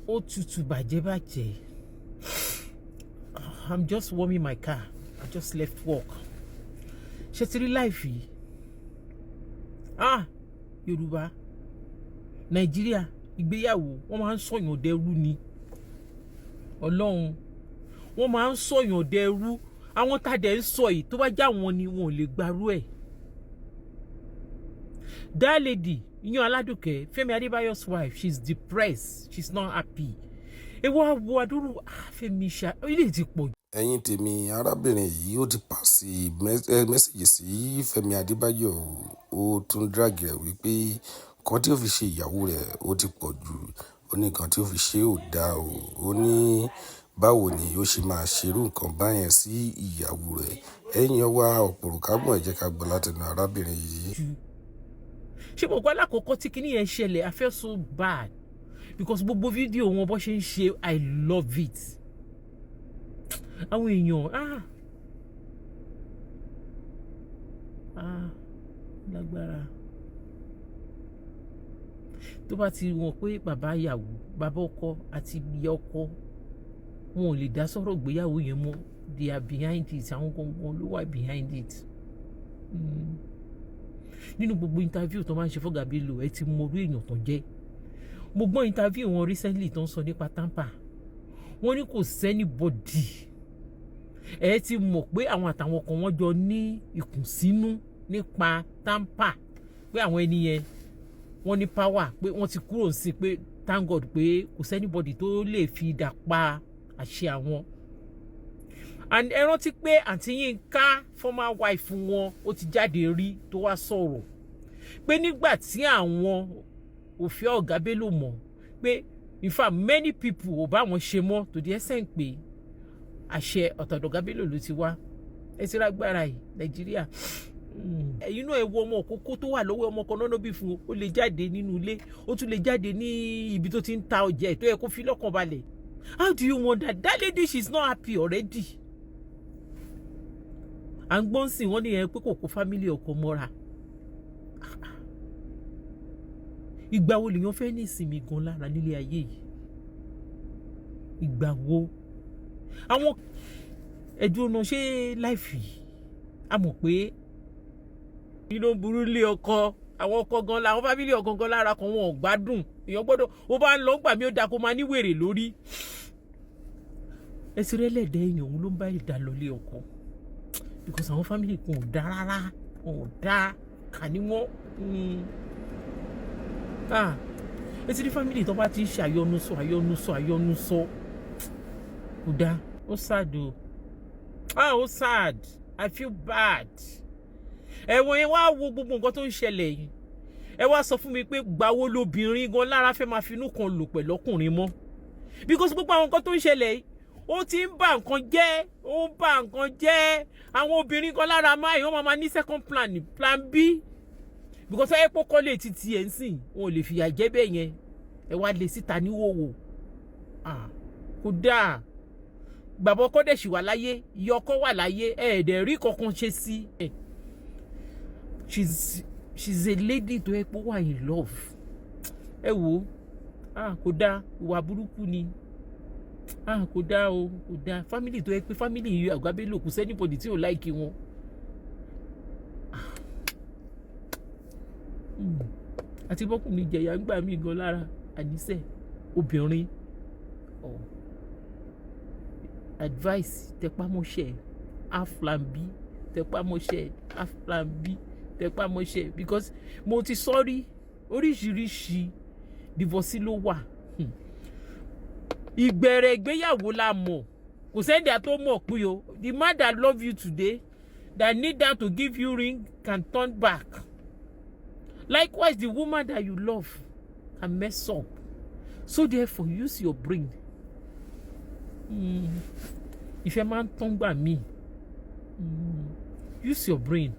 Ó tutù bàjẹ́bàjẹ́. I'm just warming my car. I just left work. Ṣé ti rí life yìí? Ah, Yorùbá, Nàìjíríà, ìgbéyàwó, wọ́n máa ń sọ̀yàn dẹrú ni. Ọlọ́run, wọ́n máa ń sọ̀yàn dẹrú. Àwọn tá a dẹ̀ ń sọ yìí, tó bá já wọn ni, wọn ò lè gbarú ẹ̀. That lady, Iyan Aládùkẹ́, Fẹ́mi Adébáyọ̀'s wife, she's depressed, she's not happy. Ewu awo adúrú, ah, Fẹ́mi ṣá ilé ti pọ̀. Ẹ̀yin tèmi, arábìnrin yìí, ó ti pass message sí Fẹ́mi Adébáyọ̀. Ó tún drag rẹ̀ wípé nǹkan tí ó fi ṣe ìyàwó rẹ̀, ó ti pọ̀ jù. Ó ní nǹkan tí ó fi ṣe ò dáa o. Ó ní báwo ni ó ṣe máa ṣerú nǹkan báyẹn sí ìyàwó rẹ̀? Ẹ̀yin wá ọ̀pọ̀rọ̀ kágbọ̀n, ẹ jẹ́ ká gbọ́ látẹnu arábìnrin yìí. Ṣé mo gbọ́ alákọ̀ọ́kọ́ tí kinní yẹn ṣẹlẹ̀, I feel so bad because gbogbo fídíò wọn bó ṣe ń ṣe, I love it. Àwọn èèyàn, ah ah, lágbára tó bá ti wọ̀n pé bàbá ìyàwó, bàbá ọkọ àti ìyá ọkọ, wọn ò lè dá sọ̀rọ̀ ìgbéyàwó yẹn mọ́. They are behind it. Àwọn gangan ló wà behind it. Nínú gbogbo interview tó máa ń ṣe fọ́gà Bello, ẹ ti mọ orí èèyàn tó jẹ́. Mo gbọ́ interview wọn recently tó ń sọ nípa TAMPAN. Wọ́n ní kò sí anybody. Ẹ ti mọ̀ pé àwọn àtàwọn kan, wọ́n jọ ní ìkùnsínú nípa TAMPAN, pé àwọn ẹni yẹn, wọ́n ní power, pé wọ́n ti kúrò sí, pé thank God pé kò sí anybody tó lè fi idà pa àṣẹ àwọn. And ẹ rántí pé àǹtí Yínká, former wife wọn, ó ti jáde rí tó wá sọ̀rọ̀ pé nígbà tí àwọn ò fẹ́ ọ̀gá Bello mọ̀, pé in fact many people ò bá wọn ṣe mọ́, to the extent pé àṣẹ ọ̀tọ̀dọ̀ ọ̀gá Bello ló ti wá. Ẹ ti rágbára yìí, Nàìjíríà. Ẹ̀yin náà, ẹ wo ọmọ òkókó tó wà lọ́wọ́ ọmọ kan náà bí fún un. Ó lè jáde nínú ilé, ó tún lè jáde ní ibi tó ti ń ta ọjà ẹ̀ tó yẹ kó fi lọ́kàn balẹ̀. How do you want that? That lady, she is not happy already. À ń gbọ́n sí wọ́n nìyẹn pé kò kó family ọkọ mọ́ra. Ìgbà wo lèèyàn fẹ́ ní ìsinmi gan lára nílé ayé yìí? Ìgbà wo? Àwọn ẹ̀dùn ọ̀nà ṣé life yìí, a mọ̀ pé kí ló ń burú lé ọkọ, àwọn ọkọ gan la, àwọn family ọkọ gan lára kan, wọn ò gbádùn. Èèyàn gbọ́dọ̀ ó bá ń lọ gbà mí, ó da kó máa ní wèrè lórí. Ẹsẹ̀ rẹ̀ lẹ́dẹ̀ẹ́ èèyàn, òun ló ń bá ìdá lọ lé ọkọ because àwọn family kan ò dá rárá, wọn ò dá kà ní wọn. Ẹ ti rí family tó bá ti ń ṣe àyọnusọ, àyọnusọ, àyọnusọ, kò dá. Ó sad o. Ah, ó sad. I feel bad. Ẹ̀wọ̀n yẹn, wá wo gbogbo nǹkan tó ń ṣẹlẹ̀ yìí. Ẹ wá sọ fún mi pé gbàwo lobìnrin gan lára fẹ́ máa finú kan lò pẹ̀lú ọkùnrin mọ́? Because gbogbo àwọn nǹkan tó ń ṣẹlẹ̀ yìí, ó ti ń bà nǹkan jẹ́, ó ń bà nǹkan jẹ́. Àwọn obìnrin kan lára máa yìí, wọ́n máa ní second plan, plan B, because ẹ pọ́ kọ́lé títí ẹ̀ ń sìn, wọn ò lè fìyà jẹ bẹ́ẹ̀ yẹn. Ẹ wá lè síta níwòwò. Kò dáa. Bàbá ọkọ dẹ̀ sì wà láyé, ìyá ọkọ wà láyé, ẹ ẹ̀ dẹ̀ rí kankan ṣe sí. She's a lady tó yẹ pé ó wà in love. Ẹ wò ó, kò dáa. Ìwà burúkú ni. Ah, kò dáa o, kò dáa. Family tó yẹ pé family yìí, Ọ̀gá Bello, kò sí anybody tí ò like wọn. Àti bọ́kùnrin jẹ̀yà ń gbà mí gan lára. Àníṣe obìnrin, oh, advice: tẹpámọ́ṣẹ́, half plan B, tẹpámọ́ṣẹ́, half plan B, tẹpámọ́ṣẹ́, because mo ti sọ rí, oríṣiríṣi divorce ló wà. Ìgbẹ̀rẹ̀ ìgbéyàwó la mọ̀, kò sẹ́ńdà tó mọ̀ pé o. The man that love you today, that need down to give you ring, can turn back. Likewise, the woman that you love can mess up. So therefore, use your brain. Ìfẹ́ máa ń tán gbà míì. Use your brain.